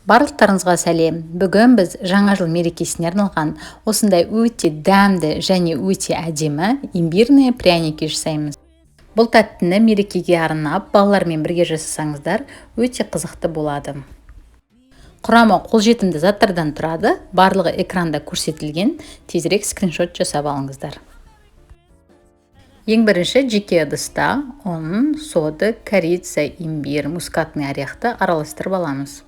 Барлықтарыңызға сәлем. Бүгін біз жаңа жыл мерекесіне арналған осындай өте дәмді және өте әдемі имбирные пряники жасаймыз. Бұл тәттіні мерекеге арнап балалармен бірге жасасаңыздар өте қызықты болады. Құрамы қолжетімді заттардан тұрады. Барлығы экранда көрсетілген. Тезірек скриншот жасап алыңыздар. Ең бірінші жеке ыдыста ұн, сода, корица, имбирь, мускатный орехты араластырып аламыз.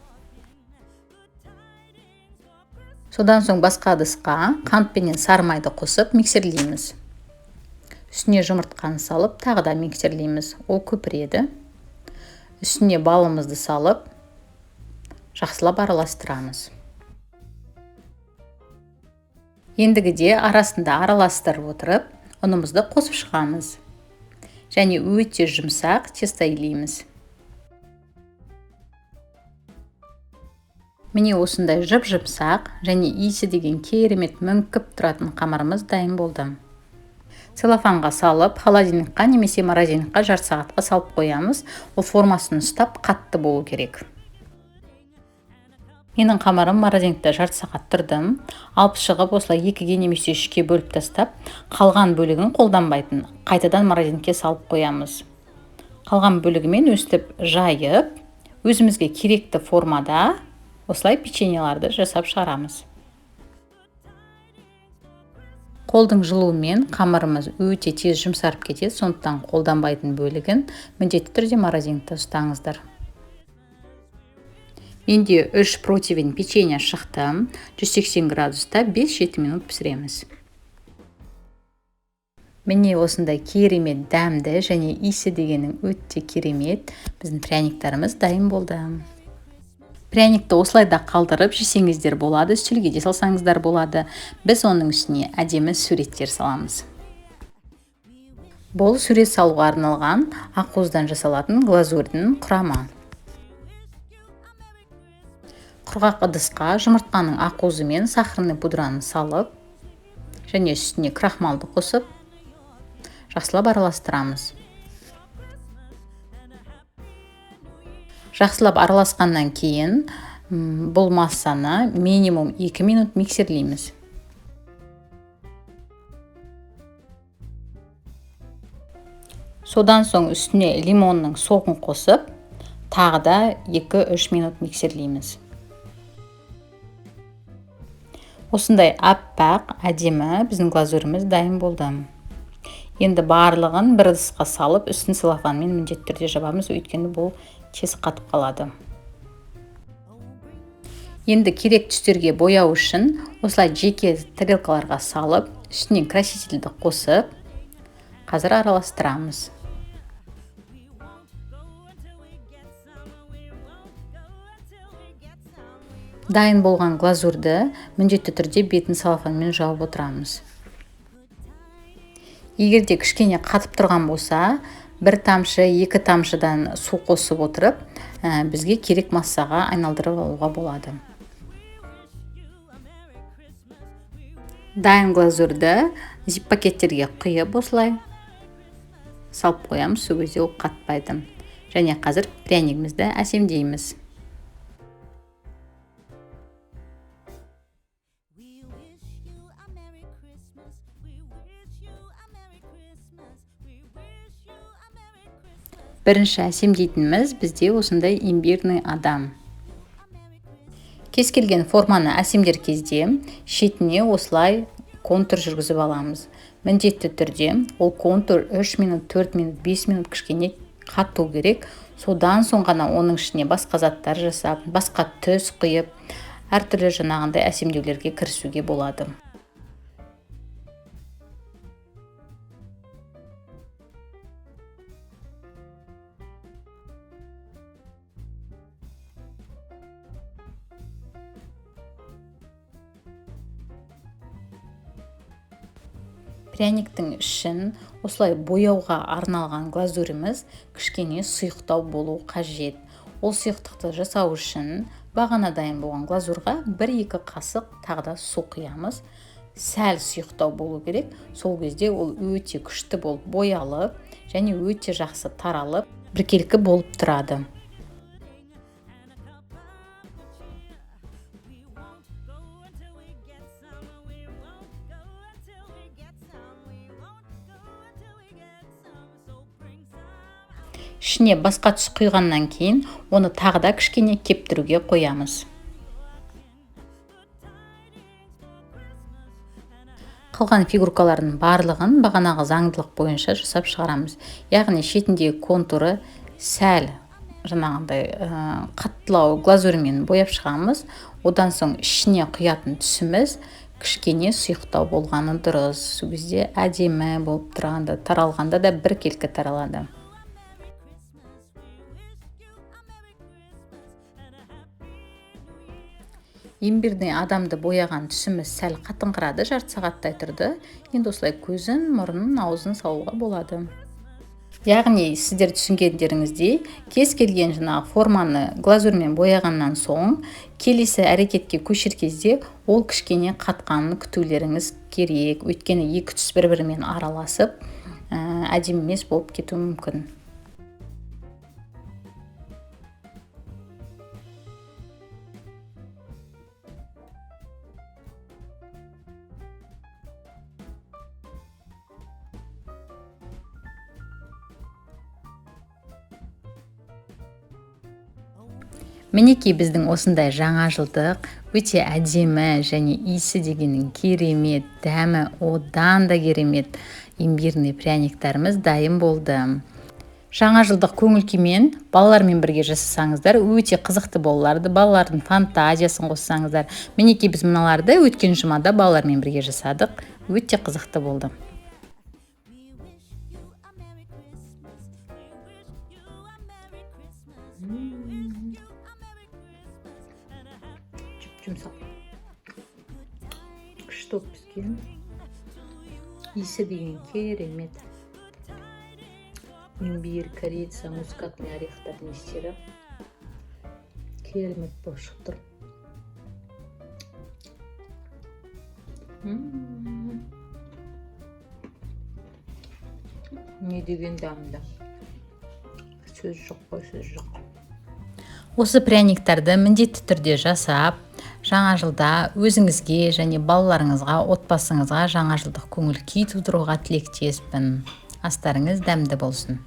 Содан соң басқа ыдысқа қант пенен сары майды қосып миксерлейміз. Үстіне жұмыртқаны салып тағы да миксерлейміз. Ол көпіреді. Үстіне балымызды салып жақсылап араластырамыз. Ендігіде арасында араластырып отырып, ұнымызды қосып шығамыз. Және өте жұмсақ тесто илейміз. Міне осындай жып-жымсақ және иісі деген керемет мүңкіп тұратын қамырымыз дайын болды. Целлофанға салып, холодильникқа немесе морозильникқа жарты сағатқа салып қоямыз. Ол формасын ұстап қатты болу керек. Менің қамырым морозильникте жарты сағат тұрды. Алып шығып, осылай 2-ге немесе 3-ке бөліп тастап, қалған бөлігін қолданбайтын қайтадан морозильникке салып қоямыз. Қалған бөлігімен өстіп жайып, өзімізге керекті формада осылай печеньеларды жасап шығарамыз. Қолдың жылуымен қамырымыз өте тез жұмсарып кетеді, сондықтан қолданбайтын бөлігін міндетті түрде морозильникте ұстаңыздар. Менде 3 противень печенье шықты. 180 градуста 5-7 минут пісіреміз. Міне осындай керемет дәмді және иісі дегенің өте керемет біздің пряниктарымыз дайын болды. Пряникті осылай да қалдырып жесеңіздер болады, үстелге де салсаңыздар болады. Біз оның үстіне әдемі суреттер саламыз. Бұл сурет салуға арналған ақуыздан жасалатын глазурьдің құрамы. Құрғақ ыдысқа жұмыртқаның ақуызы мен сахарный пудраны салып, және үстіне крахмалды қосып, жақсылап араластырамыз. Жақсылап араласқаннан кейін, бұл массаны минимум 2 минут миксерлейміз. Содан соң үстіне лимонның согын қосып, тағы да 2-3 минут миксерлейміз. Осындай аппақ, әдемі біздің глазуріміз дайын болды. Енді барлығын бір ыдысқа салып, үстін целлофанмен міндетті түрде жабамыз, өйткені бұл тез қатып қалады. Енді керек түстерге бояу үшін осылай жеке тарелкаларға салып, үстінен красительді қосып, қазір араластырамыз. Дайын болған глазурді міндетті түрде бетін целлофанмен жауып отырамыз. Егер де кішкене қатып тұрған болса, бір тамшы, екі тамшыдан су қосып отырып, бізге керек массаға айналдырып алуға болады. Дайын глазурді зип пакеттерге құйып осылай салып қоямыз, сол кезде ол қатпайды. Және қазір прянигімізді әсемдейміз. Бірінші әсемдейтініміз бізде осындай имбирный адам. Кез келген форманы әсемдер кезде шетіне осылай контур жүргізіп аламыз. Міндетті түрде ол контур 3 минут, 4 минут, 5 минут кішкене қату керек. Содан соң ғана оның ішіне басқа заттар жасап, басқа түс құйып, әртүрлі жаңағындай әсемдеулерге кірісуге болады. Пряниктің ішін осылай бояуға арналған глазуріміз кішкене сұйықтау болу қажет. Ол сұйықтықты жасау үшін бағана дайын болған глазурға бір-екі қасық тағы да су құямыз. Сәл сұйықтау болу керек. Сол кезде ол өте күшті болып боялып және өте жақсы таралып, біркелкі болып тұрады. Ішіне басқа түс құйғаннан кейін оны тағы да кішкене кептіруге қоямыз. Қалған фигуркалардың барлығын бағанағы заңдылық бойынша жасап шығарамыз. Яғни шетіндегі контуры сәл жаңағындай қаттылау глазурьмен бояп шығамыз. Одан соң ішіне құятын түсіміз кішкене сұйықтау болғаны дұрыс. Сол кезде әдемі болып тұрғанда, таралғанда да біркелкі таралады. Имбирный адамды бояған түсіміз сәл қатыңқырады, жарты сағаттай тұрды. Енді осылай көзін, мұрнын, аузын салуға болады. Яғни сіздер түсінгендеріңіздей, кез келген жаңағы форманы глазурьмен бояғаннан соң келесі әрекетке көшер кезде ол кішкене қатқанын күтулеріңіз керек. Өйткені екі түс бір-бірімен араласып, әдемі емес болып кетуі мүмкін. Мінекей біздің осындай жаңа жылдық өте әдемі және иісі дегеннің керемет, дәмі одан да керемет имбирный пряниктарымыз дайын болды. Жаңа жылдық көңіл күймен балалармен бірге жасасаңыздар өте қызықты боларды, балалардың фантазиясын қоссаңыздар. Мінекей біз мыналарды өткен жұмада балалармен бірге жасадық, өте қызықты болды. Жұмсақ, күшті болып піскен, иісі деген керемет. Имбирь, корица, мускатный орехтардың иістері керемет болып шығып тұр. Не деген дәмді, сөз жоқ қой, сөз жоқ. Осы пряниктарды міндетті түрде жасап, жаңа жылда өзіңізге және балаларыңызға, отбасыңызға жаңа жылдық көңіл күй тудыруға тілектеспін. Астарыңыз дәмді болсын.